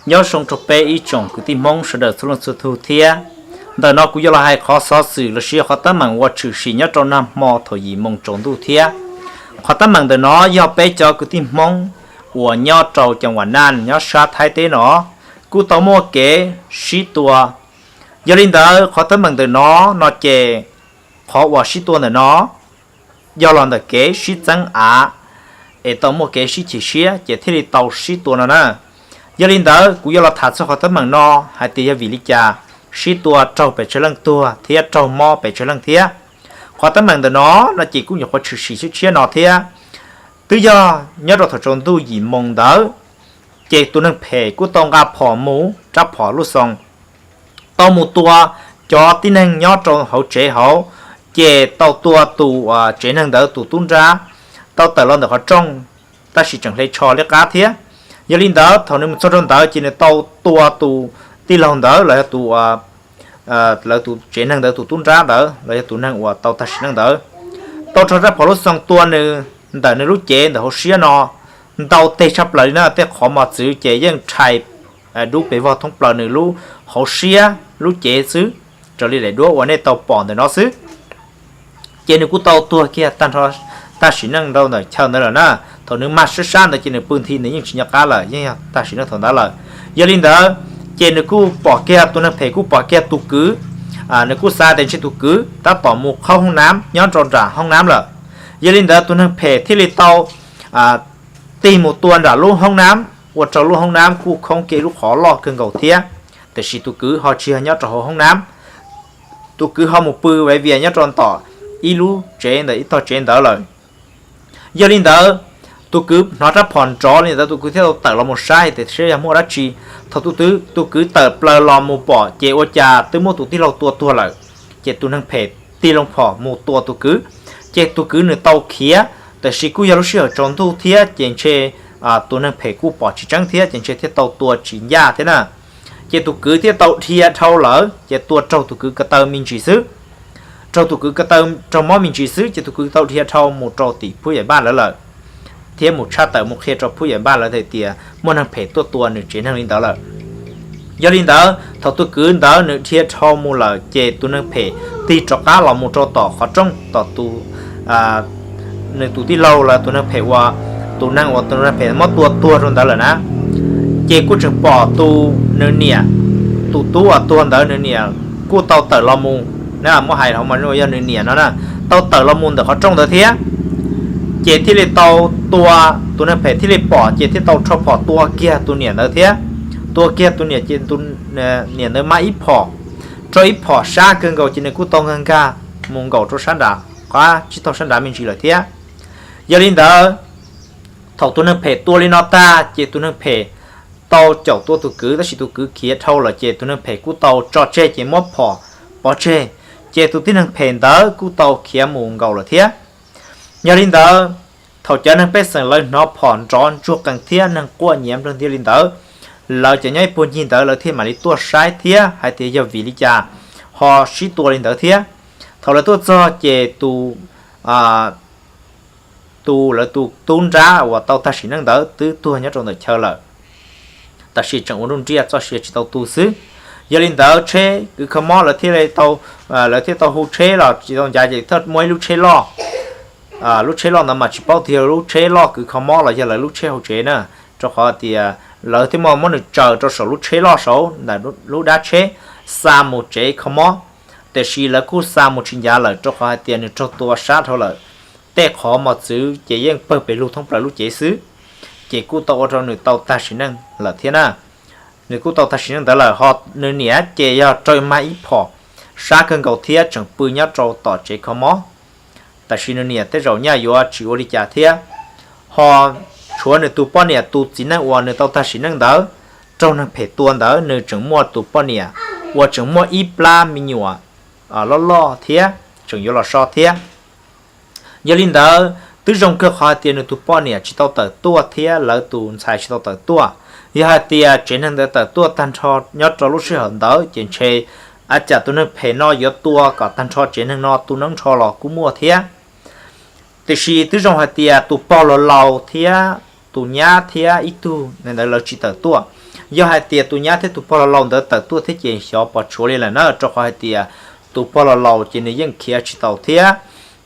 Nyob zoo rau peb ib tsoom kwv tij Hmoob sawv daws txhua leej txhua tug thiab. Ntawm no kuv yuav los hais qhov xov xwm los sis qhov teeb meem uas tshwm sim nyob rau nag hmo thaum yim moos tsaus ntuj thiab. Qhov teeb meem ntawm no yog peb cov kwv tij Hmoob uas nyob rau cov uas naj nyob sab Thaib teb no kuj tau muaj kev sib tua. Yog li ntawd qhov teeb meem ntawm no no ces qhov uas sib tua ntawm no yog los ntawm kev sib txeeb av es tau muaj kev sib chim siab ces thiaj li tau sib tua no na. Yog li ntawd kuv yuav los tham txog qhov teeb meem no hais tias yog vim li cas sib tua raug pes tsawg leej tuag thiab raug mob pes tsawg leej thiab. Qhov teeb meem ntawm no no ces kuj nyuam qhuav tshwm sim tshiab tshiab no thiab. Twb yog nyob rau thaum tsaus ntuj yim moos ntawd, ces tus neeg phem kuj tau nqa phom mus rab phom lub xoo tau mus tua cov tib neeg nyob rau hauv tsev hauv, ces tau tua tus tsev neeg ntawd tus tub nrab tau tawm los ntawm qhov rooj, tab sis tseem hle tsho liab qab thiab. Yog li ntawd thaum nws mus txog rau ntawd ces nws tau tua tus tij laug ntawd los yog tus lawv tus tsev neeg ntawd tus tub nrab ntawd los yog tus neeg uas tau tag sim neej ntawd, tau rau rab phom lub xoo tua nws ntawm nws lub cev ntawm hauv siab no ntau teg tshaj plaws li na. Tej qhov mos txwv ces yeej rhais dub pes vog thoob plaws nws lub hauv siab lub cev xwb, raws li daim duab uas nej tau pom ntawm no xwb. Ces nws kuj tau tuag kiag tag nrho, tag sim neej rau ntawm chaw ntawd lawm na. Thaum nws mag sab sab ntawd ces nws pw nthi nws yeej tsis nco qab lawm, yeej yog tag sim neej thaum ntawd lawm. Yog li ntawd, ces nws kuj pom kiag, tus neeg phem kuj pom kiag tus kwv, nws kuj xav tias ntshe tus kwv tab tom mus qhaub hoob nab nyob rau nram hoob nab lawm. Yog li ntawd tus neeg phem thiaj li tau tig mus tua nram lub hoob nab, ua rau lub hoob nab kuj khoob kiag lub qhov loj kawg nkaus thiab. Tiam sis tus kwv ho tsis yog nyob rau hauv hoob nab, tus kwv ho mus pw vaiv vias nyob rau tom ib lub tsev ntawm ib tog tsev ntawd lawm. Yog li ntawd, tus kwv hnov rab phom nrov li ntawd tus kwv thiaj tau tawm los mus saib tias saib yog muaj dab tsi. Thaum tus kwv tawm plaws los mus pom ces ua cas twb muab tus tij laug tua tuag lawm. Ces tus neeg phem tig loo phom mus tua tus kwv, ces tus kwv nws tau khiav, tiam sis kuj yog lub sij hawm tsaus ntuj thiab ces ntshe tus neeg phem kuj pom tsis tseeb thiab ces ntshe thiaj tau tua tsis ncaj thiab na. Ces tus kwv thiaj tau dhia dhau lawm ces tua raug tus kwv ko taw me ntsis xwb. Raug tus kwv ko taw raug mob me ntsis xwb ces tus kwv tau dhia dhau mus rau tim phub yam npaj lawv lawm, thiab mus tshaj tawm mus qhia rau phub yam npaj lawv hais tias muaj neeg phem tuaj tua nws tsev neeg li ntawd lawm. Yog li ntawd thaum tus kwv ntawd nws dhia dhau mus lawm ces tus neeg phem tig rov qab los mus rau tom qhov rooj tom tus nws tus tij laug los tus neeg phem uas, tus neeg uas tus neeg phem muab tua tuag rau ntawd lawm na. Ces kuj tseem pom tus nws niam, tus tub uas tuag ntawd nws niam kuj tau tawm los mus, na muab hais hauv mas yog nws niam no na, tau tawm los mus ntawm qhov rooj ntawd thiab. Ces thiaj li tau tua, tus neeg phem thiaj li pom ces thiaj tau rho phom tua kiag tus niam ntawd thiab. Tua kiag tus niam ces tus niam ntawd mab ib phom, rau ib phom sab kawg nkaus ces nws kuj tau nkag nkag mus nkaum rau sab nrad, qab tsib taug sab nrad me ntsis lawm thiab. Yog li ntawd, thaum tus neeg phem tua li no tag ces tus neeg phem tau caum tua tus kwv, tab sis tus kwv khiav dhau lawm ces tus neeg phem kuj tau tso tseg ces muab phom pov tseg, ces tus tib neeg phem ntawd kuj tau khiav mus nkaum lawm thiab. Yog li ntawd, thaum cov neeg pej xeem lawv hnov phom nrov ntsuag qees thiab neeg quaj nyiav nplawg ntiag li ntawd, lawv cov nyob ib puag ncig ntawd lawv thiaj mam li tuaj saib thiab hais tias yog vim li cas ho sib tua li ntawd thiab. Thaum lawv tuaj txog ces tus tus lawv tus tub nrab uas tau tag sim neej ntawd twb tuag nyob rau ntawm chaw lawm, tab sis tseem ua nruj nriaj txoj sia tsis tau tu xwb. Yog li ntawd tsheb kwv kho mob lawv thiaj tau, lawv thiaj tau hu tsheb los tsis tau ncav ces thiaj muaj ib lub tsheb loj. Lub tsheb loj ntawd mas tsis paub tias lub tsheb loj kwv kho mob los yog lawv lub tsheb hauv tsev na, rau qhov tias lawv thiaj muab nws tsaws rau saum lub tsheb loj saud ntawm lub dab tsheb xa mus tsev kho mob. Tiam sis lawv kuj xa mus tsis ncav lawm rau qhov hais tias nws raug tua sab dhau lawm, tej qhov mos txwv ces yeej pawg pes lug thoob plaws lub cev xwb, ces kuj tau ua rau nws tau tag sim neej lawm thiab na. Nws kuj tau tag sim neej ntawd lawm, ho nws niam ces yog raug mag ib phom sab kawg nkaus thiab tseem pw nyob rau tom tsev kho mob. Tab sis nws niam tej zaum nyaj yuav tsis ua li cas thiab. Ho tshuav nws tus poj niam tus txiv neej uas nws tau tag sim neej ntawd raug neeg phem tua ntawd nws tseem muaj tus poj niam uas tseem muaj ib plab me nyuam loj loj thiab tseem yuav los so thiab. Yog li ntawd twb zoo kawg qhov hais tias nws tus poj niam tsis tau tawm tuaj thiab lawv tus ntxhais tsis tau tawm tuaj. Yog hais tias tsev neeg ntawd tawm tuaj tag nrho nyob rau lub sij hawm ntawd ces ntshe a cas tus neeg phem no yuav tua kom tag nrho tsev neeg no tu noob nrho los kuj muaj thiab. Tiam sis twb zoo hais tias tus pog laus laus thiab tus nyab thiab ib tug ntawd lawv tsis tawm tuaj. Yog hais tias tus nyab thiab tus pog laus laus ntawd tawm tuaj thiab ces xyov pos tshuav li lawm na, rau qhov hais tias tus pog laus laus ces nws yeej khiav tsis taus thiab.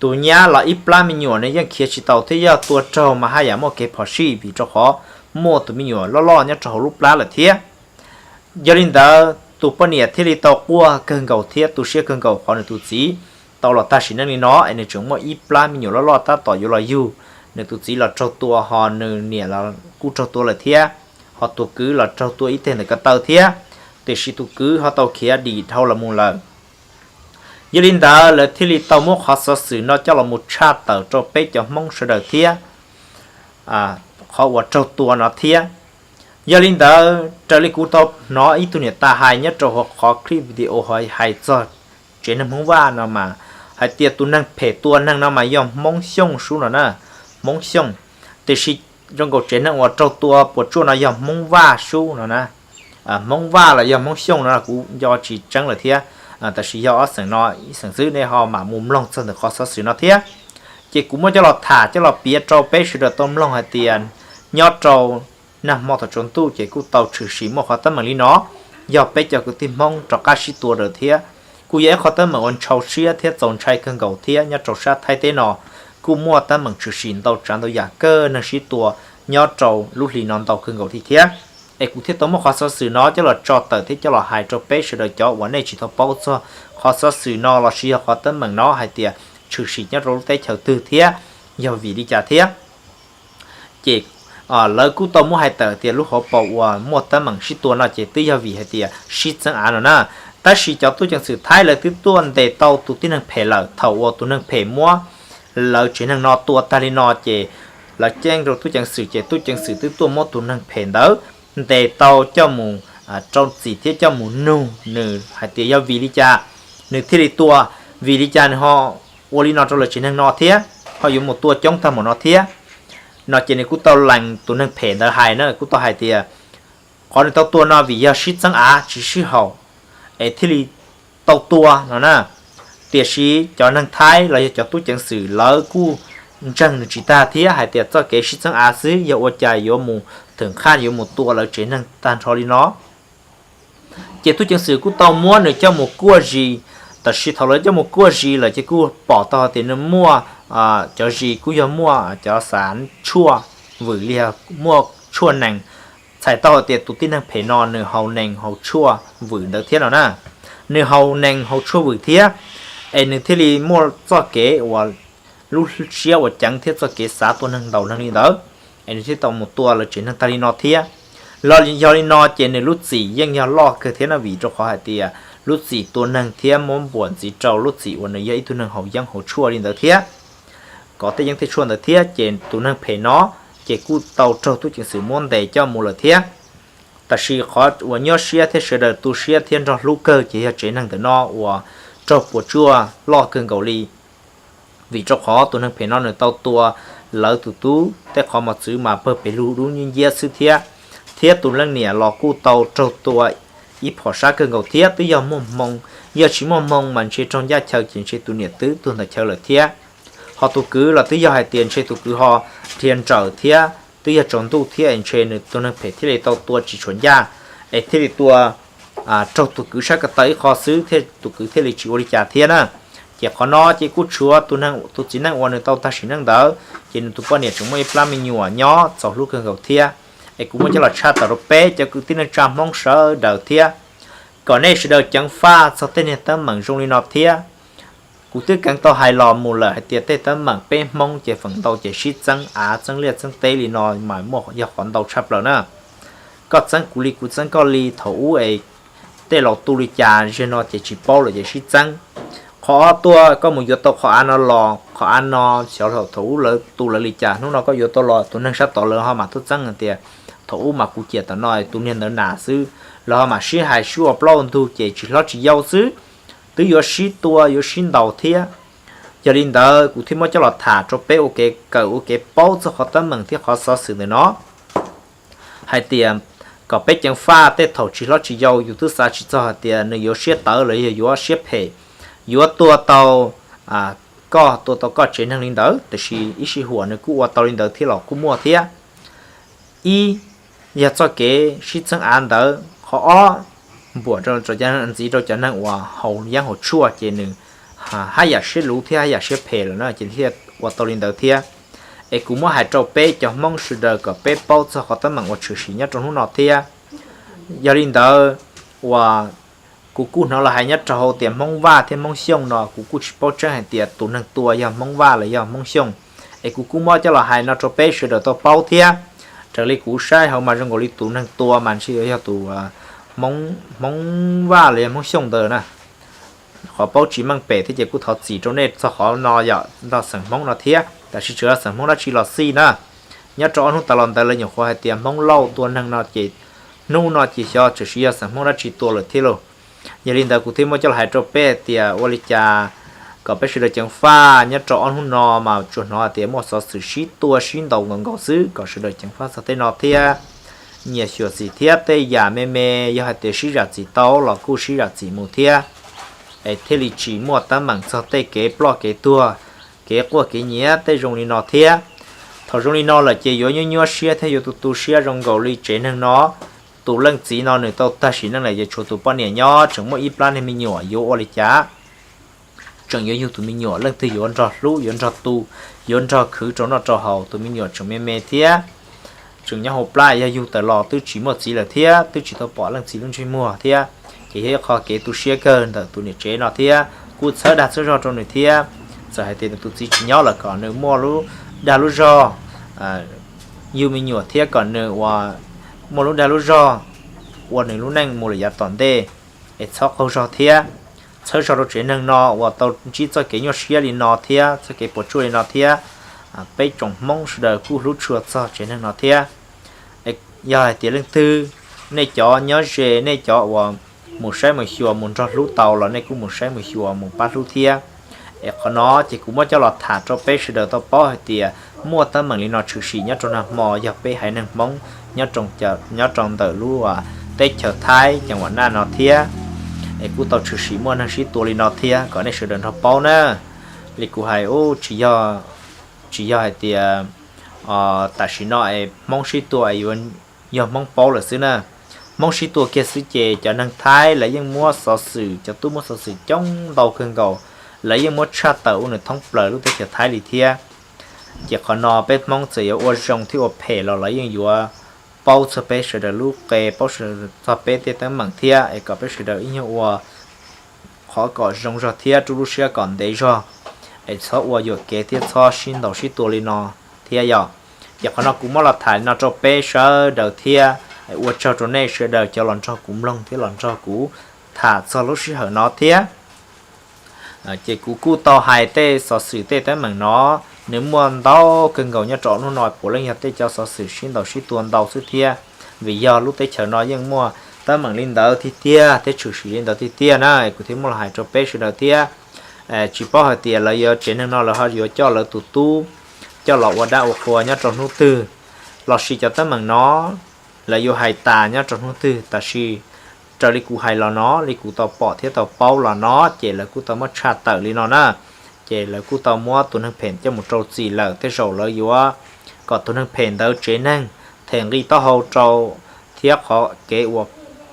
Tus nyab los ib plab me nyuam nws yeej khiav tsis taus thiab, yog tua raug mas haj yam muaj kev phom sij vim rau qhov muaj tus me nyuam loj loj nyob rau hauv lub plab lawm thiab. Yog li ntawd tus poj niam thiaj li tau quaj kawg nkaus thiab tu siab kawg nkaus qhov nws tus txiv tau los tag sim neej li no es nws tseem muaj ib plab me nyuam loj loj tab tom yuav los yug. Nws tus txiv los raug tua ho nws niam los kuj raug tua lawm thiab, ho tus kwv los raug tua ib teg ntawm ko taw thiab, tiam sis tus kwv ho tau khiav dim dhau los mus lawm. Yog li ntawd lawv thiaj li tau muab qhov xov xwm no coj los mus tshaj tawm rau peb cov Hmoob sawv daws thiab qhov uas raug tua no thiab. Yog li ntawd raws li kuv tau hnov ib tug niam tais hais nyob rau hauv qhov clip video ho hais txog tsev neeg Hmoob Vaj no mas hais tias tus neeg phem tua neeg no mas yog Hmoob Xyooj sub no na, Hmoob Xyooj. Tiam sis zoo nkaus tsev neeg uas raug tua puas tsuaj no yog Hmoob Vaj sub no na. Hmoob Vaj los yog Hmoob Xyooj no kuv nco tsis tseeb lawm thiab, tab sis yog ob xeem no ib xeem xwb, nej ho mam mus mloog txog ntawm qhov xov xwm no thiab. Ces kuv muab coj los tham coj los piav rau peb sawv daws tau mloog hais tias nyob rau nag hmo thaum tsaus ntuj ces kuj tau tshwm sim muaj qhov teeb meem li no. Yog peb cov kwv tij Hmoob rov qab sib tua lawm thiab, kuj yog ib qhov teeb meem uas ntshau siab thiab txaus ntshai kawg nkaus thiab. Nyob rau sab Thaib teb no kuj muaj teeb meem tshwm sim ntau tsav ntau yam kawg neeg sib tua nyob rau lub hli no ntau kawg nkaus li thiab. Es kuv thiaj tau muab qhov xov xwm no coj los tso tawm thiab coj los hais rau peb sawv daws cov uas nej tsis tau paub txog qhov xov xwm no lossis yog qhov teeb meem no hais tias tshwm sim nyob rau lub teb chaws twg thiab yog vim li cas thiab. Ces lawv kuj tau muab hais tawm tias lub hauv paus uas muaj teeb meem sib tua no ces twb yog vim hais tias sib txeeb av no na. Tab sis cov tub ceev xwm Thaib lawv twb tuaj ntes tau tus tib neeg phem lawm. Thaum uas tus neeg phem muab lawv tsev neeg no tua tag li no ces lawv ceeb rau tub ceev xwm ces tub ceev xwm twb tuaj muab tus neeg phem ntawd ntes tau coj mus rau txim thiab coj mus nug nws hais tias yog vim li cas nws thiaj li tua, vim li cas nws ho ua li no rau lawv tsev neeg no thiab ho yuav mus tua coob tag npaum no thiab. No ces nws kuj tau lees tus neeg phem ntawd hais na, kuj tau hais tias qhov nws tau tua no vim yog sib txeeb av tsis sib haum es thiaj li tau tua no na. Tiam sis cov neeg Thaib los yog cov tub ceev xwm lawv kuj ntseeg nws tsis tag thiab hais tias txoj kev sib txeeb av xwb, yog ua cas yuav mus thwm qhaj yuav mus tua lawv tsev neeg tag nrho li no. Ces tub ceev xwm kuj tau muab nws coj mus kuaj zis. Tab sis thaum lawv coj mus kuaj zis lawm ces kuj pom tau hais tias nws muaj cov zis kuj yog muaj cov xav tshuaj vwm li muaj tshuaj nees. Txhais tau hais tias tus tib neeg phem no nws haus nees haus tshuaj vwm ntawd thiab no na. Nws haus nees haus tshuaj vwm thiab, es nws thiaj li muaj txoj kev uas lub siab uas ceev thiab txoj kev xav tua neeg ntaus neeg li ntawd, es nws thiaj tau mus tua lawv tsev neeg tag li no thiab. Los yog li no ces nws lub txim yeej yog loj kawg thiab no vim rau qhov hais tias lub txim tua neeg thiab muab npuam ntxiv rau lub txim uas nws yog ib tug neeg haus yeeb haus tshuaj li ntawd thiab, kov tej yeeb tej tshuaj ntawd thiab ces tus neeg phem no ces kuj tau raug tub ceev xwm muab ntes coj mus lawm thiab. Tab sis qhov uas nyuaj siab thiab sawv daws tu siab thiab nrog hlub kawg ces yog tsev neeg ntawm no uas raug puas tsuaj loj kawg nkaus li. Vim rau qhov tus neeg phem no nws tau tua lawv tus tub tej qhov mos txwv mas pawg pes lug dub nciab nciab xwb thiab, thiab tus leej niam los kuj tau raug tua ib phom sab kawg nkaus thiab. Twb yog muaj hmoo, yog tsis muaj hmoo mas ntshe raug ncaj chaw ces ntshe tus niam twb tuag ntawm chaw lawm thiab. Ho tus kwv los twb yog hais tias ntshe tus kwv ho dhia nrawm thiab twb yog tsaus ntuj thiab es ntshe nws tus neeg phem thiaj li tau tua tsis tshua ncaj, es thiaj li tua raug tus kwv sab ko taw ib qho xwb thiab tus kwv thiaj li tsis ua li cas thiab na. Ces qhov no ces kuj tshuav tus txiv neej uas nws tau tag sim neej ntawd ces nws tus poj niam tseem muaj ib plab me nyuam nyob txaus hlub kawg nkaus thiab. Es kuv muab coj los tshaj tawm rau peb cov kwv tij neej tsa Hmoob sawv daws thiab, kom nej sawv daws ceev faj txog tej niag teeb meem zoo li no thiab. Kuv twb keev tau hais los mus lawm hais tias tej teeb meem peb Hmoob ces feem ntau ces sib txeeb av txeeb liaj txeeb teb li no mas muaj yog qhov ntau tshaj plaws na. Koj txeeb kuv li kuv txeeb koj li, thaum ub es tej laus tu li cas, zaum no ces tsis paub lawm ces sib txeeb. Qhov ob tuaj koj mus yuav tau qhov av no los, qhov av no xyov thaum ub lawv tu lawv li cas, hnub no koj yuav tau los tus neeg sab tod lawv ho mam tuaj txeeb hais tias thaum ub mas kuv ciam tom no tus niag ntawd nas xwb, lawv ho mam sib hais sib ua plaub ua ntug ces tsis hlob tsis yau xwb, twb yuav sib tua yuav sib ntaus thiab. Yog li ntawd kuv thiaj muab coj los tham rau peb ua kev kawm ua kev paub txog qhov teeb meem thiab qhov xov xwm ntawm no hais tias kom peb ceev faj tej thaum tsis hlob tsis yau yus twb xav tsis txog hais tias nws yuav siab tawv los yog yuav siab phem, yuav tua tau koj, tua tau koj tsev neeg li ntawd, tiam sis ib sij huam nws kuj ua tau li ntawd thiab los kuj muaj thiab. ib yog txoj kev sib txheeb av ntawd, qhov ob npuam ntxiv rau cov neeg uas haus yeeb haus tshuaj ces nws haj yam siab luv thiab haj yam siab phem lawm na, ces thiaj ua tau li ntawd thiab. Es kuv muab hais rau peb cov Hmoob sawv daws kom peb paub txog qhov teeb meem uas tshwm sim nyob rau hnub no thiab. Yog li ntawd, uas kuv kuj hnov los hais nyob rau hauv tias Hmoob Vaj thiab Hmoob Xyooj no, kuv kuj tsis paub tseeb hais tias tus neeg tua yog Hmoob Vaj los yog Hmoob Xyooj. Es kuv kuj muab coj los hais no rau peb sawv daws tau paub thiab. Raws li kuv saib hauv mas zoo nkaus li tus neeg tua mas ntshe yog tus Hmoob Vaj los yog Hmoob Xyooj ntawd na. Qhov paub tsis meej pem thiab ces kuj thov txim rau nej txog qhov no yog nrog xeem Hmoob no thiab, tab sis tseem yog xeem Hmoob dab tsi los xij na. Nyob rau ob hnub tas los ntawd lawv nyuam qhuav hais tias Hmoob Lauj tua neeg no ces hnub no ces xyov tseem yog xeem Hmoob dab tsi tua lawm thiab lauj. Yog li ntawd kuv thiaj muab coj los hais rau peb hais tias ua li cas kom peb sawv daws ceev faj. Nyob rau ob hnub no mas tsuas hnov hais tias muaj xov xwm sib tua sib ntaus nkaus nkaus xwb, kom sawv daws ceev faj txog tej no thiab. Nyias xyuam xim thiab tej yam me me, yog hais tias sib zam txim tau los kuj sib zam txim mus thiab, es thiaj li tsis muaj teeb meem txog tej kev ploj kev tuag, kev quaj kev nyiav tej zoo li no thiab. Thaum zoo li no lawm ces yuav nyuaj nyuaj siab thiab yuav tu tu siab zoo nkaus li tsev neeg no. Tus leej txiv no nws tau tag sim neej lawm ces tshuav tus poj niam nyob, tseem muaj ib plab niag me nyuam, yuav ua li cas? Tseem yuav yug tus me nyuam, leej twg yuav nrog hlub yuav nrog tu, yuav nrog khwv rau noj rau haus? Tus me nyuam tseem me me thiab, tseem nyob hauv plab, yog yug tawm los twb tsis muaj txiv lawm thiab twb tsis tau pom leej txiv lub ntsej muag thiab. Ces yog ib qho kev tu siab kawg ntawm tus niam tsev no thiab, kuj txhawb dag txhawb zog rau nws thiab. Txawm hais tias nws tus txiv tsis nyob lawm kom nws muaj lub dag lub zog yug me nyuam thiab kom nws ua, muaj lub dag lub zog ua nws lub neej mus lawm yav tom ntej, es txhob qaug zog thiab. Txhawb zog rau tsev neeg no uas tau ntsib txoj kev nyuaj siab li no thiab txoj kev puas tsuaj li no thiab. Peb tsoom Hmoob sawv daws kuj hlub tshua txog tsev neeg no thiab. Yog hais tias leej twg, nej cov nyob ze, nej cov uas mus saib mus xyuas mus nrog hlub tau los nej kuj mus saib mus xyuas mus pab hlub thiab. Es qhov no ces kuv muab coj los tham rau peb sawv daws tau paub hais tias muaj teeb meem li no tshwm sim nyob rau nag hmo, yog peb haiv neeg Hmoob nyob rau ntawm lub teb chaws Thaib ceev uas naj no thiab. Es kuj tau tshwm sim muaj neeg sib tua li no thiab, kom nej sawv daws nrog paub na. Li kuv hais, tsis yog hais tias tam sim no es Hmoob sib tua es yuav yog Hmoob paub lawm xwb na. Hmoob sib tua kiag xwb ces cov neeg Thaib lawv yeej muab xov xwm, cov tub muab xov xwm coob ntau kawg nkaus, lawv yeej muab tshaj tawm ua nws thoob plaws lub teb chaws Thaib li thiab. Ces qhov no peb Hmoob txawm yuav ua zoo thiab ua phem los lawv yeej yuav paub txog peb sawv daws lub qe, paub txog peb tej teeb meem thiab, es kom peb sawv daws ib nyuag ua qhov kom zoo zog thiab rub lub siab kom ntev zog, es txhob ua yuam kev thiab txhob sib ntaus sib tua li no thiab yog. Ces qhov no kuv muab los tham li no rau peb sawv daws thiab, ua tsaug rau nej sawv daws cov los nrog kuv mloog thiab los nrog kuv tham txog lub sij hawm no thiab. Ces kuv kuj tau hais tej xov xwm tej teeb meem no, nws muaj ntau kawg nkaus nyob rau hnub no, puav leej yog tej cov xov xwm sib ntaus sib tua ntau xwb thiab. Vim yog lub teb chaws no yeej muaj teeb meem li ntawd tiag tiag thiab tshwm sim li ntawd tiag tiag na, kuv thiaj muab los hais rau peb sawv daws thiab. Tsis paub hais tias lawv yuav, tsev neeg no lawv ho yuav coj lawv tus tub coj los ua dab ua qhua nyob rau hnub twg, lossis cov teeb meem no lawv yuav hais tas nyob rau hnub twg. Tab sis raws li kuv hais los no, li kuv tau pom thiab tau paub los no, ces lawv kuj tau muab tshaj tawm li no na. Ces lawv kuj tau muab tus neeg phem coj mus rau txim lawm, tej zaum lawv yuav kom tus neeg phem ntawd tsev neeg them nqi taub hau rau, thiab qhov kev uas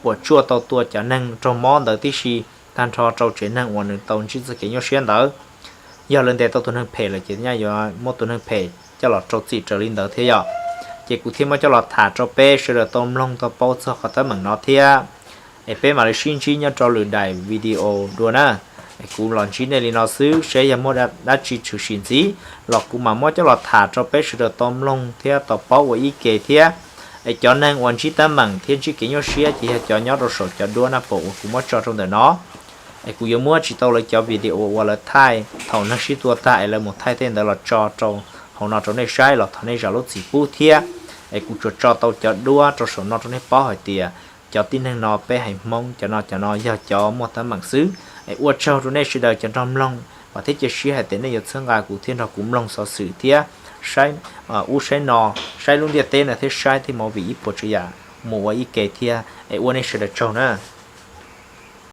puas tsuaj tau tua cov neeg raug mob ntawd tib si, tag nrho rau tsev neeg uas nws tau ntsib txoj kev nyuaj siab ntawd. Yog lawv ntes tau tus neeg phem lawm ces nyaj yuav muab tus neeg phem coj los rau txim raws li ntawd thiab yog. Ces kuv thiaj muab coj los tham rau peb sawv daws tau mloog tau paub txog qhov teeb meem no thiab. Es peb mam li sib ntsib nyob rau lwm daim video dua na. Es kuv los ntsib nej li no xwb, seb yog muaj dab tsi tshwm sim ntxiv los kuv mam muab coj los tham rau peb sawv daws tau mloog thiab tau paub ua ib ke thiab. Es cov neeg uas ntsib teeb meem thiab ntsib kev nyuaj siab ces yog cov nyob rau saum cov duab na pom uas kuv muab tso rau ntawm no. Es kuv yuav muab tsis tau lawv cov video uas lawv thaij thaum neeg sib tua tag es lawv mus thaij tej ntawd los tso rau hauv no rau nej saib los thov nej zam lub txim pub thiab. Es kuv tsuas tso tau cov duab rau saum no rau nej paub hais tias cov tib neeg no peb haiv Hmoob cov no cov no yog cov muaj teeb meem xwb. Es ua tsaug rau nej sawv daws cov nrog mloog, vam thiab cia siab hais tias nej yuav txhawb nqa kuv thiab nrog kuv mloog xov xwm thiab saib ub saib no, saib lub ntiaj teb no thiab saib tej movie ib puas tsav yam mus ua ib ke thiab. Es ua nej sawv daws tsaug na.